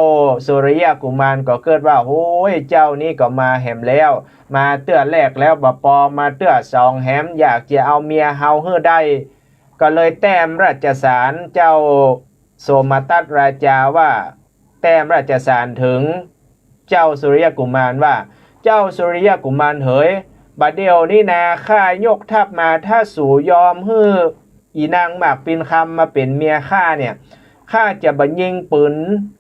สุริยกุมารก็เกิดว่า โอ้ย เจ้านี้ก็มาแหมแล้ว มาเตื้อแรกแล้วบ่ปอ มาเตื้อสองแหม อยากจะเอาเมียเฮาหื้อได้ ก็เลยแต้มราชสาร เจ้าโสมทัตราชาว่า แต้มราชสารเถิงเจ้าสุริยกุมารว่า เจ้าสุริยกุมารเหย บ่าเดี่ยวนี้นาข้ายกทัพมา ถ้าสูยอมหื้ออี่นางหมากปินคำมาเป๋นเมียข้าเนี่ย ข้าจะบ่ยิงปืน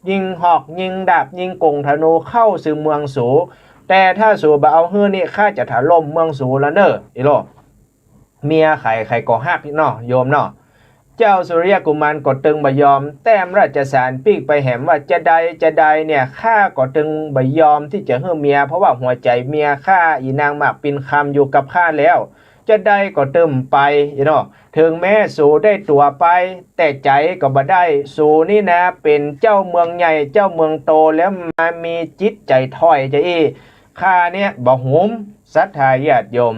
ยิงฮอก ยิงดาบ ยิงก๋งธนูเข้าสู่เมืองสู แต่ถ้าสูบ่เอาหื้อนี่ ข้าจะถล่มเมืองสูละเน่อ อี้โล เมียใผใผก็ฮักเนาะ โยมเนาะ เจ้าสุริยกุมารก็ตึงบ่ยอม แต้มราชสารปิ๊กไปแหมว่า จาใดจาใดเนี่ย ข้าก็ตึงบ่ยอมตี้จะหื้อเมีย เพราะว่าหัวใจ๋เมียข้า อี่นางหมากปินคำอยู่กับข้าแล้ว จาใดก็ตึงไป อี้เนาะ เถิงแม้สูได้ตั๋วไป แต่ใจ๋ก็บ่ได้ สูนี่นาเป๋นเจ้าเมืองใหญ่ เจ้าเมืองโต แล้วมามีจิตใจ๋ถ่อยจาอี้ ข้าเนี่ยบ่หุม ศรัทธาญาติโยม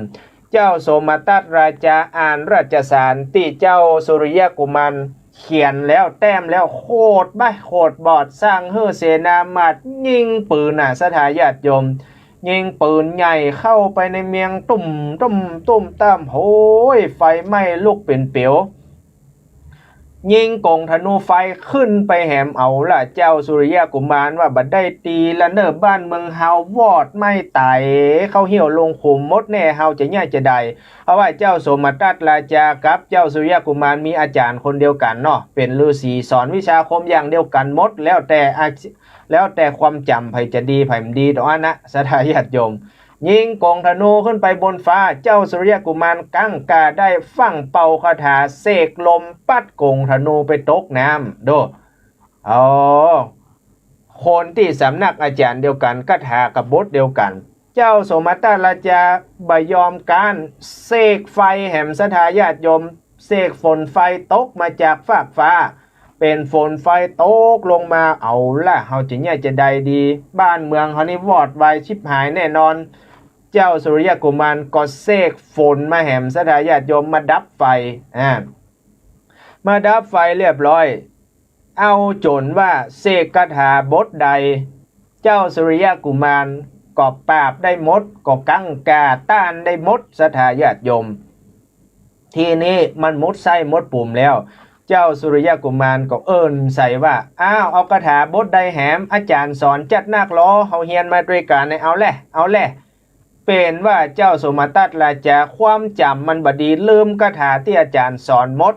เจ้าโสมทัตราชาอ่านราชสารตี้เจ้าสุริยกุมารเขียนแล้วแต้มแล้ว โขดบ่ายโขดบอด สั่งหื้อเสนามาตย์ยิงปืนน่ะ ศรัทธาญาติโยม ยิงปืนใหญ่เข้าไปในเมือง ตุ้มตุ้มตุ้มตั้ม โฮ้ย ไฟไหม้ลุกเป๋นเปียว ยิงก๋งธนูไฟขึ้นไปแหม เอาละ เจ้าสุริยกุมารว่า บ่ได้ตี้ละเน่อ บ้านเมืองเฮาวอดไหม้ต๋ายเข้าเหี่ยวลงขุมหมดแน่ เฮาจะเยียะจาใด เพราะว่าเจ้าโสมทัตราชากับเจ้าสุริยกุมารมีอาจ๋ารย์คนเดียวกั๋นเนาะ เป๋นฤๅษีสอนวิชาคมอย่างเดียวกั๋นหมด แล้วแต่อา แล้วแต่ความจ๋ำ ใผจะดีใผบ่ดีต๋ออั้นนะ ศรัทธาญาติโยม ยิงก๋งธนูขึ้นไปบนฟ้า เจ้าสุริยกุมารกั๋งกาได้ฟั่งเป่าคาถา เสกลมปั๊ดก๋งธนูไปตกน้ำ โด อ๋อ คนตี้สำนักอาจ๋ารย์เดียวกั๋น คาถากับบทเดียวกั๋น เจ้าโสมทัตราชาบ่ยอมก๊าน เสกไฟแหม ศรัทธาญาติโยม เสกฝนไฟตกมาจากฟากฟ้า เป๋นฝนไฟตกลงมา เอาละ เฮาจะเยียะจาใดดี บ้านเมืองเฮานี่วอดวายฉิบหายแน่นอน เจ้าสุริยกุมารก็เสกฝนมาแหม ศรัทธาญาติโยม มาดับไฟ อ่า มาดับไฟเรียบร้อย เอาจ๋นว่าเสกคาถาบทใด เจ้าสุริยกุมารก็ปราบได้หมด ก็กั๋งกาต้านได้หมด ศรัทธาญาติโยม ทีนี้มันหมดไส้หมดปูมแล้ว เจ้าสุริยกุมารก็เอิ้นใส่ว่า อ้าว เอาคาถาบทใดแหม อาจ๋ารย์สอนจัดนักลอ เฮาเฮียนมาตวยกั๋นเนี่ย เอาแหละ เอาแหละ เป๋นว่าเจ้าโสมทัตราชาความจ๋ำมันบ่ดี ลืมคาถาตี้อาจ๋ารย์สอนหมด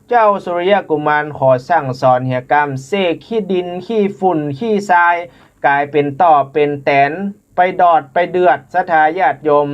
เจ้าสุริยกุมารขอสั่งสอนเหียกำ เสกขี้ดิน ขี้ฝุ่น ขี้ทราย ก๋ายเป๋นต่อเป๋นแตน ไปดอดไปเดือด ศรัทธาญาติโยม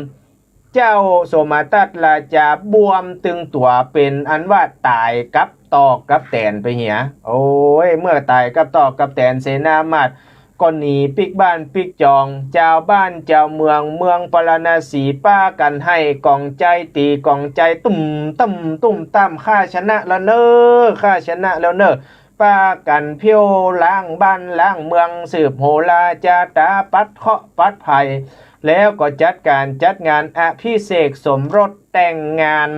เจ้าโสมทัตราชาบวมตึงตั๋ว เป๋นอันว่าต๋ายกับต่อกับแตนไปเหีย โอ้ย เมื่อต๋ายกับต่อกับแตน เสนามาตย์ ก็หนีปิ๊กบ้านปิ๊กจอง จาวบ้านจาวเมือง เมืองปาราณสี ปากั๋นไห้ก๋องใจ๋ ตี๋ก๋องใจ๋ ตุ้มตั้มตุ้มตั้ม ข้าชนะแล้วเน่อ ข้าชนะแล้วเน่อ ปากั๋นเผี้ยวล้างบ้านล้างเมือง สืบโหราจาต๋า ปัดเคราะห์ปัดภัย แล้วก็จัดก๋านจัดงานอภิเษกสมรส แต่งงาน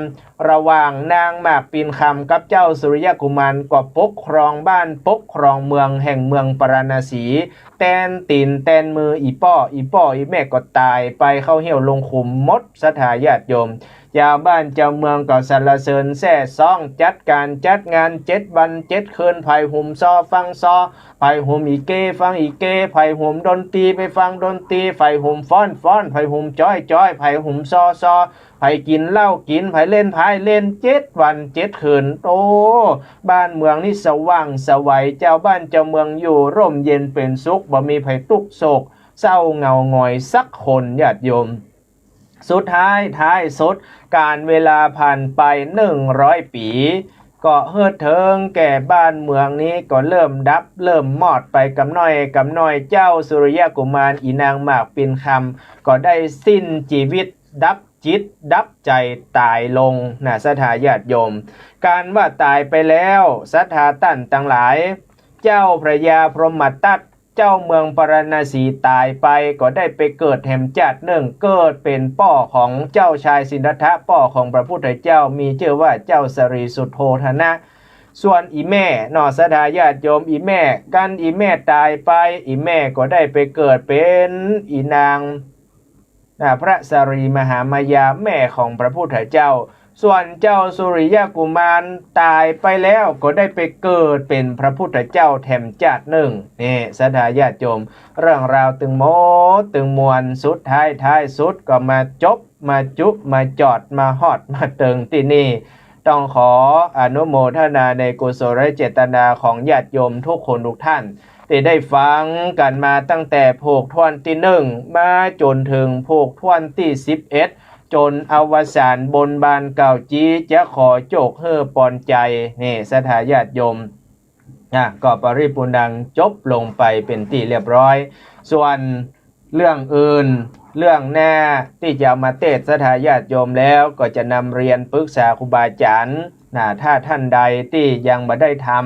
ระหว่างนางหมากปิ่นคำกับเจ้าสุริยกุมาร ก็ปกครองบ้านปกครองเมืองแห่งเมืองปาราณสี แตนตี๋นแตนมืออี่ป้ออี่ป้ออี่แม่ก็ต๋ายไปเข้าเหวลงขุมหมด ศรัทธาญาติโยม จาวบ้านจาวเมืองก็สรรเสริญแซ่ซ้อง จัดก๋านจัดงานเจ็ดวันเจ็ดคืน ใผหุมซอฟังซอ ใผหุมอีเก้ฟังอีเก้ ใผหุมดนตรีไปฟังดนตรี ใผหุมฟ้อนฟ้อน ใผหุมจ๊อยจ๊อย ใผหุมซอซอ ใผกิ๋นเหล้ากิ๋น ใผเล่นไพ่เล่น เจ็ดวันเจ็ดคืน โอ้ บ้านเมืองนี่สว่างไสว จาวบ้านจาวเมืองอยู่ร่มเย็นเป๋นสุข บ่มีใผตุ๊กข์โศก เศร้าเหงาหงอยสักคน ญาติโยม สุดท้าย ท้ายสุด กาลเวลาผ่านไปหนึ่งร้อยปี๋ ก็เหิดเถิงแก่บ้านเมืองนี้ก็เริ่มดับเริ่มมอดไปกำน้อยกำน้อย เจ้าสุริยกุมาร อี่นางหมากปิ่นคำ ก็ได้สิ้นจีวิต ดับจิตดับใจ๋ต๋ายลงนะ ศรัทธาญาติโยม กาลว่าต๋ายไปแล้ว ศรัทธาต้านตังหลาย เจ้าพญาพรหมทัต เจ้าเมืองปาราณสีต๋ายไป ก็ได้ไปเกิดแหมจาตินึ่ง เกิดเป๋นป้อของเจ้าชายสิทธัตถะ ป้อของพระพุทธเจ้า มีจื้อว่าเจ้าสรีสุทโธทนะ ส่วนอี่แม่เนาะ ศรัทธาญาติโยม อี่แม่ กัณฑ์อี่แม่ต๋ายไป อี่แม่ก็ได้ไปเกิดเป๋นอี่นาง นะ พระสรีมหามายา แม่ของพระพุทธเจ้า ส่วนเจ้าสุริยกุมารต๋ายไปแล้ว ก็ได้ไปเกิดเป๋นพระพุทธเจ้าแถมจาตินึ่ง นี่ ศรัทธาญาติโยม เรื่องราวตึงหมดตึงมวล สุดท้ายท้ายสุดก็มาจบ มาจุ มาจอด มาฮอด มาเถิงตี้นี่ ต้องขออนุโมทนาในกุศลเจตนาของญาติโยมทุกคนทุกท่าน ตี้ได้ฟังกั๋นมาตั้งแต่ผูกถ้วนตี้นึ่ง มาจ๋นเถิงผูกถ้วนตี้สิบเอ็ด จ๋นอวสานบนบานกล่าวจี้ จะขอโจคหื้อปอนใจ๋ นี่ ศรัทธาญาติโยม อ่ะ ก็ปริปูรณัง จบลงไปเป๋นตี้เรียบร้อย ส่วนเรื่องอื่น เรื่องหน้าตี้จะเอามาเตศน์ศรัทธาญาติโยมแล้ว ก็จะนำเรียนปรึกษาครูบาอาจ๋ารย์ นะ ถ้าท่านใดตี้ยังบ่ได้ธรรม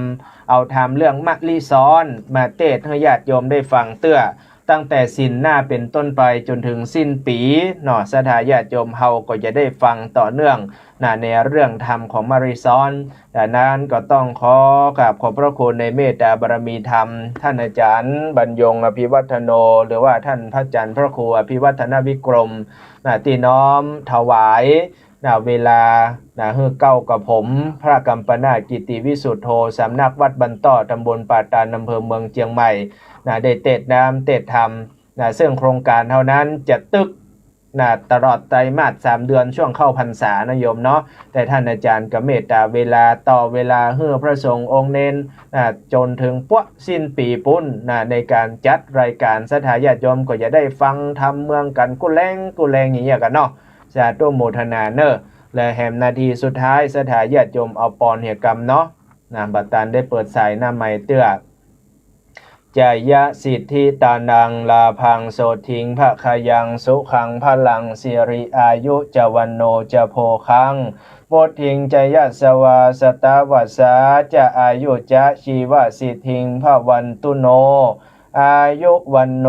เอาธรรมเรื่องมะลิซ้อนมาเตศน์หื้อญาติโยมได้ฟังเตื้อ ตั้งแต่ศีลหน้าเป๋นต้นไปจ๋นเถิงสิ้นปี๋เนาะ ศรัทธาญาติโยมเฮาก็จะได้ฟังต่อเนื่อง นะ ในเรื่องธรรมของมะลิซ้อน ดังนั้นก็ต้องขอกราบขอบพระคุณในเมตตาบารมีธรรม ท่านอาจารย์บรรยง อภิวัฒโน หรือว่าท่านพระอาจารย์พระครูอภิวัฒนวิกรม นะ ตี้น้อมถวาย นะ เวลา นะ หื้อเก๊ากับผม พระกัมปนาท กิติวิสุทโธ สำนักวัดบ้านต้อ ตำบลป่าตาด อำเภอเมืองเจียงใหม่ นะ ได้เตศน์ธรรม เตศน์ธรรม นะ ซึ่งโครงก๋านเฮานั้นจะตึก นะ ตลอดไตรมาสสามเดือนช่วงเข้าพรรษานะโยมเนาะ แต่ท่านอาจารย์ก็เมตตาเวลา ต่อเวลาหื้อพระสงฆ์องค์เณร นะ จ๋นเถิงปั๊วสิ้นปี๋ปู๊น นะ ในก๋านจัดรายก๋าน ศรัทธาญาติโยมก็จะได้ฟังธรรมเมืองกั๋นกู้แลงกู้แลงอย่างเงี้ยกั๋นเนาะ สาธุโมทนาเน่อ และแหมนาทีสุดท้าย ศรัทธาญาติโยมเอาปอนเหียกำเนาะ นะ บ่ตันได้เปิดสายหน้าไมค์เตื้อ จายะสิทธิตานัง ลาภังโสตถิง ภะคะยัง สุขัง พะลัง สิริอายุ จะ วัณโณ จะ โภคัง วุตถิง จะ ยะสะวา สะตะวัสสา จะ อายุ จะ จีวะสิทธิง ภะวันตุโณ อายุ วัณโณ